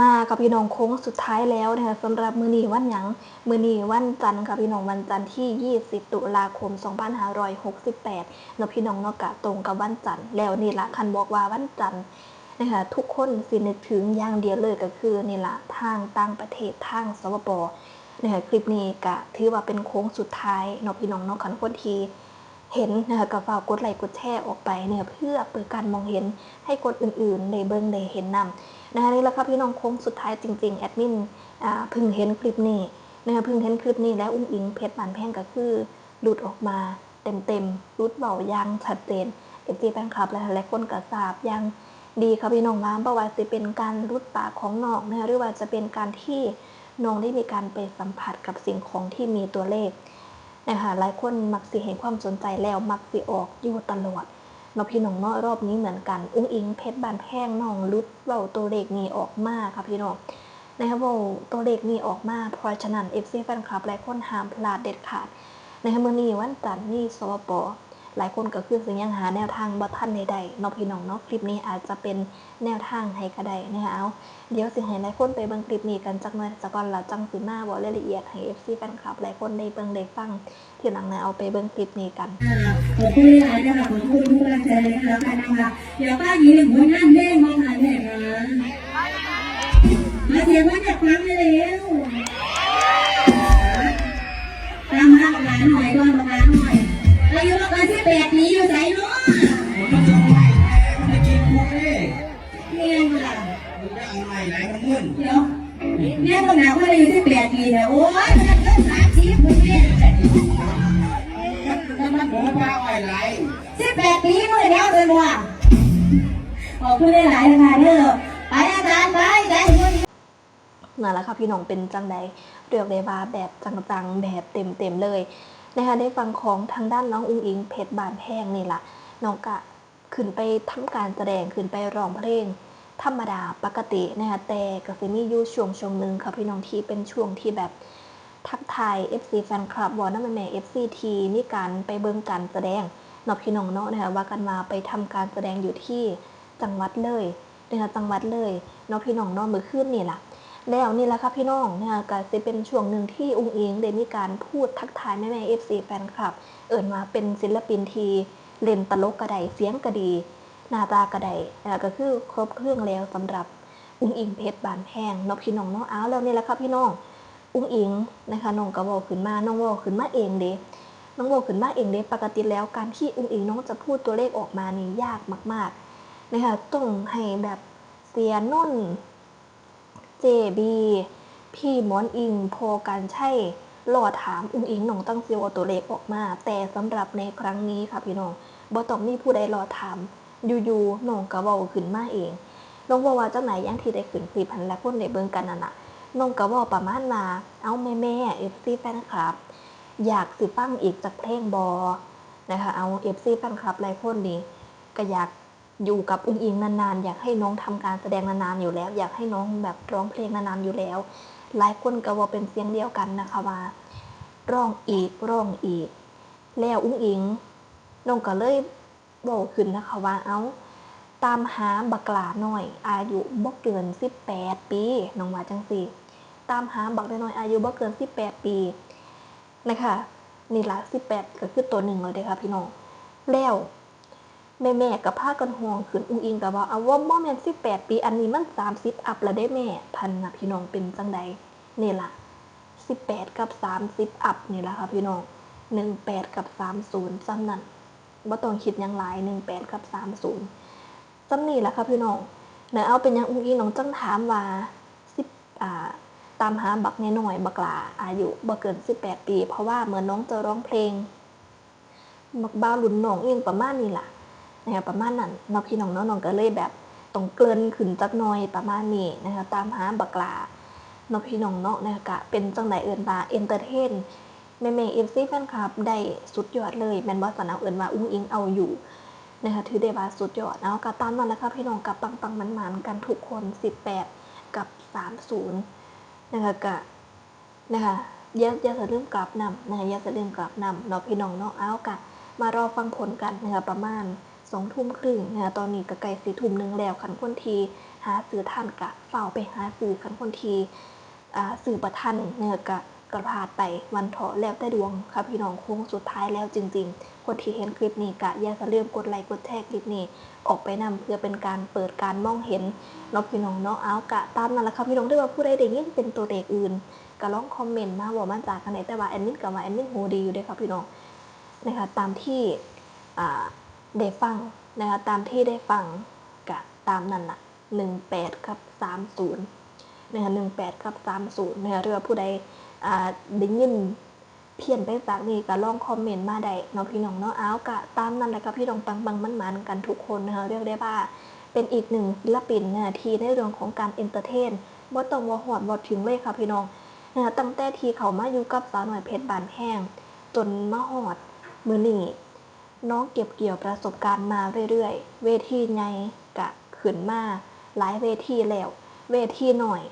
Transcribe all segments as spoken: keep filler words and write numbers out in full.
มาค่ะพี่น้อง โค้งสุดท้ายแล้วนะคะ สำหรับมื้อนี้วันหยัง มื้อนี้วันจันทร์ค่ะพี่น้อง วันจันทร์ที่ยี่สิบตุลาคมสองพันห้าร้อยหกสิบแปดเนาะพี่น้องเนาะ กะตรงกับวันจันทร์แล้วนี่ละ คันบอกว่าวันจันทร์นะคะ ทุกคนสินึกถึงอย่างเดียวเลยก็คือนี่ละ ทางต่างประเทศ ทาง สปป นะคะ คลิปนี้กะถือว่าเป็นโค้งสุดท้ายเนาะพี่น้องเนาะ คันคนที่ เห็นนะคะ ก็ฝากกดไลค์กดแชร์ออกไปนะคะ เพื่อเปิดการมองเห็นให้คนอื่นๆได้เบิ่งได้เห็นนำนะคะ นี่แหละค่ะพี่น้อง โค้งสุดท้ายจริงๆ แอดมิน อ่า เพิ่งเห็นคลิปนี้นะคะ เพิ่งเห็นคลิปนี้แล้ว อุ๋งอิ๋งเพชรบ้านแพงก็คือหลุดออกมาเต็มๆ หลุดเว้าอย่างชัดเจน เอฟซี แฟนคลับหลายๆคนก็ทราบอย่างดีค่ะพี่น้อง ว่าบ่ว่าสิเป็นการหลุดปากของน้องนะคะ หรือว่าจะเป็นการที่น้องได้มีการไปสัมผัสกับสิ่งของที่มีตัวเลข นะคะ หลายคนมักสิให้ความสนใจแล้วมักสิออกอยู่ตลอดเนาะพี่น้องเนาะ รอบนี้เหมือนกัน อุ๋งอิ๋งเพชรบ้านแพง น้องหลุดเว้าตัวเลขนี้ออกมาค่ะพี่น้อง นะคะ เว้าตัวเลขนี้ออกมา เพราะฉะนั้น เอฟซี แฟนคลับหลายคนห้ามพลาดเด็ดขาดนะคะ มื้อนี้วันจันทร์มี สปป หลายคนก็คือสิยังหาแนวทางบ่ทันได้ได้เนาะพี่น้องเนาะ คลิปนี้อาจจะเป็นแนวทางให้ก็ได้นะคะ เอา เดี๋ยวสิให้หลายคนไปเบิ่งคลิปนี้กันจักหน่อยซะก่อน แล้วจั่งสิมาเว้ารายละเอียดให้ เอฟซี แฟนคลับหลายคนได้เบิ่งได้ฟังทีหลังนะ เอาไปเบิ่งคลิปนี้กัน ขอบคุณหลายๆนะคะ ขอบคุณทุกกำลังใจเลยก็แล้วกันนะคะ เดี๋ยวป้าหญิงเห็นผลงานเพลงมาค่ะแม่คะ มาเสียงว่าอยากฟังเลยเร็ว ตามหาหลานหน่อยก่อน หลานหน่อย อายุบ่เกินสิบแปดปีอยู่ไสเนาะ มันจะเอาใหม่ มันจะกินพวกนี้ แม่นบ่ล่ะ มันจะเอาใหม่หลายมันมึน เดี๋ยว แม่นบ่หนาว่าอายุสิบแปดปีเนี่ย โอ้ย มันจะเกินสามสิบพุ่นแม่ มัน มัน มันหัวปลาอ่อยหลาย สิบแปดปีมื้อเดียวเด้อบ่ ขอบคุณหลายๆนะคะเด้อ ไปอาจารย์ ไป ได้ นั่นแหละค่ะพี่น้อง เป็นจั่งใด เรียกได้ว่าแบบจังๆ แบบเต็มๆเลยนะคะ ในฝั่งของทางด้านน้องอุ๋งอิ๋งเพชรบ้านแพงนี่ล่ะ น้องกะขึ้นไปทำการแสดง ขึ้นไปร้องเพลงธรรมดาปกตินะคะ แต่ก็สิมีอยู่ช่วงๆหนึ่งค่ะพี่น้อง ที่เป็นช่วงที่แบบทักทาย เอฟซี แฟนคลับ เว้านำแม่ๆ เอฟซี ที่มีการไปเบิ่งการแสดงเนาะพี่น้องเนาะนะคะ ว่ากันว่าไปทำการแสดงอยู่ที่จังหวัดเลย นะคะ จังหวัดเลยเนาะพี่น้องเนาะ มื้อคืนนี่ล่ะ แล้วนี่ล่ะค่ะพี่น้องนะคะ ก็สิเป็นช่วงหนึ่งที่อุ๋งอิ๋งได้มีการพูดทักทายแม่ๆ เอฟซี แฟนคลับ เอิ้นว่าเป็นศิลปินที่เล่นตลกก็ได้ เสียงก็ดี หน้าตาก็ได้นะคะ ก็คือครบเครื่องแล้วสำหรับอุ๋งอิ๋งเพชรบ้านแพงเนาะพี่น้องเนาะ เอา แล้วนี่ล่ะค่ะพี่น้อง อุ๋งอิ๋งนะคะ น้องก็เว้าขึ้นมา น้องเว้าขึ้นมาเองเด้ น้องเว้าขึ้นมาเองเด้ ปกติแล้วการที่อุ๋งอิ๋งน้องจะพูดตัวเลขออกมานี่ยากมากๆนะคะ ต้องให้แบบเสียนนท์ เจบี พี่หมอนอิง พ่อกรรชัย รอถามอุ๋งอิ๋ง น้องจั่งสิเอาตัวเลขออกมา แต่สำหรับในครั้งนี้ค่ะพี่น้อง บ่ต้องมีผู้ใดรอถาม อยู่ๆ น้องก็เว้าขึ้นมาเอง น้องเว้าว่าจั่งใด อย่างที่ได้ขึ้นคลิปหั้นล่ะ คนได้เบิ่งกันนั่นน่ะ น้องก็เว้าประมาณว่า เอ้า แม่ๆ เอฟซี แฟนคลับ อยากสิฟังอีกจักเพลงบ่ นะคะ เอา เอฟซี แฟนคลับหลายคนนี่ก็อยากอยู่กับอุ๋งอิ๋งนานๆ อยากให้น้องทำการแสดงนานๆอยู่แล้ว อยากให้น้องแบบร้องเพลงนานๆอยู่แล้ว หลายคนก็เว้าเป็นเสียงเดียวกันนะคะว่า ร้องอีก ร้องอีก แล้วอุ๋งอิ๋ง น้องก็เลยเว้าขึ้นนะคะว่า เอ้า ตามหาบักหล้าน้อย อายุบ่เกินสิบแปดปี น้องว่าจั่งซี้ ตามหาบักน้อยๆ อายุบ่เกินสิบแปดปี นะคะ นี่ล่ะ สิบแปด ก็คือตัวหนึ่งแล้วเด้อค่ะพี่น้อง แล้วแม่ๆ ก็พากันฮ้องขึ้น อุ๋งอิ๋งก็ว่า เอา ว่าบ่แม่นสิบแปดปี อันนี้มันสามสิบอัพแล้วเด้แม่ พันนะพี่น้อง เป็นจั่งใด นี่ล่ะ สิบแปด กับ สามสิบอัพนี่ล่ะค่ะพี่น้อง หนึ่งแปด กับ สามศูนย์ ส่ำนั้น บ่ต้องคิดหยังหลาย หนึ่งแปด กับ สามศูนย์ ส่ำนี้ล่ะค่ะพี่น้อง แล้วเอาเป็นหยังอุ๋งอิ๋งน้องจั่งถามว่า สิบ อ่า ตามหาบักน้อยๆ บักหล้าอายุบ่เกินสิบแปดปี เพราะว่าเหมือนน้องจะร้องเพลง บักบ่าวรุ่นน้องอิหยังประมาณนี้ล่ะ นะคะ ประมาณนั้นเนาะพี่น้องเนาะ น้องก็เลยแบบต้องเกริ่นขึ้นจักหน่อยประมาณนี้นะคะ ตามหาบักหล้าเนาะพี่น้องเนาะ นะคะ ก็เป็นจั่งใด เอิ้นว่าเอนเตอร์เทนแม่ๆ เอฟซี แฟนคลับได้สุดยอดเลย แม่นบ่ สาวน้ำเอิ้นว่าอุ๋งอิ๋งเอาอยู่นะคะ ถือได้ว่าสุดยอด เอา ก็ตามนั้นแหละค่ะพี่น้อง ก็ปังๆ หมานๆ กันทุกคน สิบแปด กับ สามศูนย์ นะคะ ก็ นะคะ อย่า อย่าสะลืมกราบนำนะคะ อย่าสะลืมกราบนำเนาะพี่น้องเนาะ เอา ก็มารอฟังผลกันนะคะ ประมาณสองทุ่มครึ่งนะคะ ตอนนี้ก็ใกล้สิทุ่มหนึ่งแล้ว คันคนที่ หาซื้อทันกะฟ้าวไปหาซื้อ คันคนที่ อ่า ซื้อบ่ทันนะคะ กะ กะพลาดไป วันเถาะ แล้วแต่ดวงค่ะพี่น้อง โค้งสุดท้ายแล้วจริงๆ คนที่เห็นคลิปนี้กะอย่าสะลืมกดไลค์กดแชร์คลิปนี้ออกไปนำ เพื่อเป็นการเปิดการมองเห็นเนาะพี่น้องเนาะ เอากะตามนั้นล่ะค่ะพี่น้อง หรือว่าผู้ใดได้ยินเป็นตัวเลขอื่น กะลองคอมเมนต์มาเว้ามาจากันได้ แต่ว่าแอดมินกะว่าแอดมินหูดีอยู่เด้อค่ะพี่น้อง นะคะ ตามที่ อ่า ได้ฟังนะคะ ตามที่ได้ฟังกะตามนั้นล่ะ หนึ่งแปด กับ สามศูนย์ นะคะ หนึ่งแปด กับ สามศูนย์ นะคะ หรือว่าผู้ใด อ่า ได้ยินเพี้ยนไปจากนี้กะลองคอมเมนต์มาได้เนาะพี่น้องเนาะ เอากะตามนั้นแหละค่ะพี่น้อง ปังๆ หมานๆ กันทุกคนนะคะ เรียกได้ว่าเป็นอีกหนึ่งศิลปินนะคะ ที่ในเรื่องของการเอนเตอร์เทน บ่ต้องว่าฮอดบ่ถึงเลยค่ะพี่น้องนะคะ ตั้งแต่ที่เข้ามาอยู่กับสาวน้อยเพชรบ้านแพง จนมาฮอดมื้อนี้ น้องเก็บเกี่ยวประสบการณ์มาเรื่อยๆ เวทีใหญ่กะขึ้นมาหลายเวทีแล้ว เวทีน้อย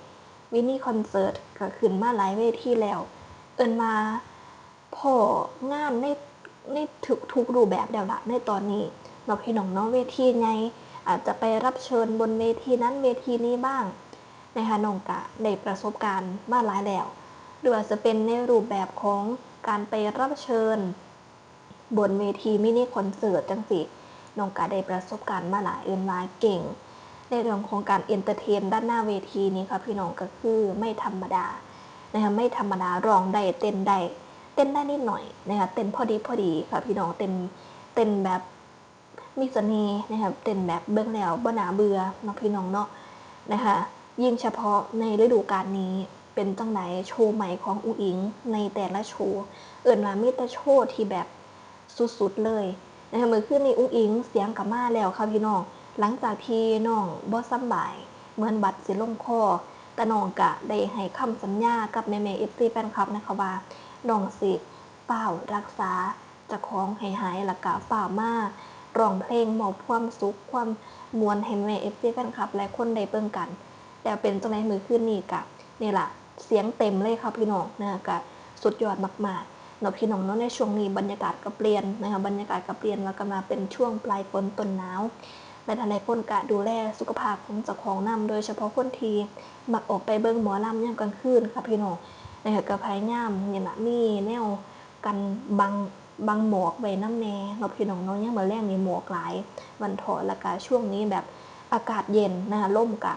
มินิคอนเสิร์ตกะขึ้นมาหลายเวทีแล้ว เอิ้นว่าพ้องานใน ในทุกๆ รูปแบบแล้วล่ะ ในตอนนี้เนาะพี่น้องเนาะ เวทีใหญ่ อาจจะไปรับเชิญบนเวทีนั้นเวทีนี้บ้างนะคะ น้องกะได้ประสบการณ์มาหลายแล้ว หรือว่าจะเป็นในรูปแบบของการไปรับเชิญ บนเวทีมินิคอนเสิร์ตจังซี้ น้องกะได้ประสบการณ์มาหลาย เอิ้นว่าเก่ง ในเรื่องของการเอนเตอร์เทนด้านหน้าเวทีนี่ค่ะพี่น้อง กะคือไม่ธรรมดานะคะ ไม่ธรรมดา ร้องได้ เต้นได้ เต้นได้นิดหน่อยนะคะ เต้นพอดีพอดีค่ะพี่น้อง เต้น เต้นแบบมีเสน่ห์นะคะ เต้นแบบเบิ่งแล้วบ่น่าเบื่อเนาะพี่น้องเนาะนะคะ ยิ่งเฉพาะในฤดูกาลนี้ เป็นจั่งใดโชว์ใหม่ของอุ๋งอิ๋งในแต่ละโชว์ เอิ้นว่ามีแต่โชว์ที่แบบสุดๆ เลยนะคะ มื้อคืนนี้อุ๋งอิ๋งเสียงกะมาแล้วค่ะพี่น้อง หลังจากที่น้องบ่สำบาย เหมือนหวัดสิลงคอ แต่น้องกะได้ให้คำสัญญากับแม่ๆ เอฟซี แฟนคลับนะคะว่า น้องสิฟ้าวรักษาเจ้าของให้หาย แล้วกะฟ้าวมาร้องเพลงมอบความสุข ความม่วนให้แม่ๆ เอฟซี แฟนคลับ และคนได้เบิ่งกัน แล้วเป็นจั่งใดมื้อคืนนี้กะ นี่ล่ะ เสียงเต็มเลยค่ะพี่น้องนะคะ กะสุดยอดมากๆ เนาะพี่น้องเนาะ ในช่วงนี้บรรยากาศกะเปลี่ยนนะคะ บรรยากาศกะเปลี่ยน แล้วกะมาเป็นช่วงปลายฝนต้นหนาว และหลายๆ คนกะดูแลสุขภาพของเจ้าของนำ โดยเฉพาะคนที่มักออกไปเบิ่งหมอลำยามกลางคืนค่ะพี่น้องนะคะ กะพยายามนี่ล่ะ มีแนวกันบัง บังหมอกไว้นำแหน่เนาะพี่น้องเนาะ ยามมื้อแลงนี่หมอกหลาย วันเถาะ แล้วกะช่วงนี้แบบอากาศเย็นนะคะ ลมกะ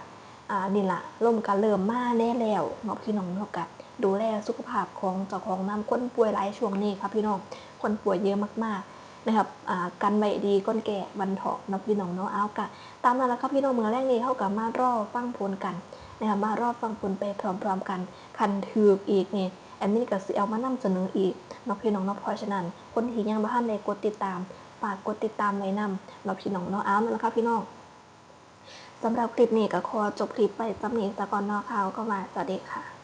อ่า นี่ล่ะ ลมกะเริ่มมาแหน่แล้วเนาะพี่น้องเนาะ กะดูแลสุขภาพของเจ้าของนำ คนป่วยหลายช่วงนี้ค่ะพี่น้อง คนป่วยเยอะมากๆ นะคะ อ่า กันไว้ดีก่อนแก่ วันเถาะเนาะพี่น้องเนาะ เอากะตามนั้นล่ะค่ะพี่น้อง มื้อแลงนี้เฮากะมารอฟังผลกันนะคะ มารอฟังผลไปพร้อมๆ กัน คันถืกอีกนี่ แอดมินกะสิเอามานำเสนออีกเนาะพี่น้องเนาะ เพราะฉะนั้นคนที่ยังบ่ทันได้กดติดตาม ฝากกดติดตามไว้นำเนาะพี่น้องเนาะ เอานั่นล่ะค่ะพี่น้อง สำหรับคลิปนี้กะขอจบคลิปไปส่ำนี้ซะก่อนเนาะค่ะ ก็ว่าสวัสดีค่ะ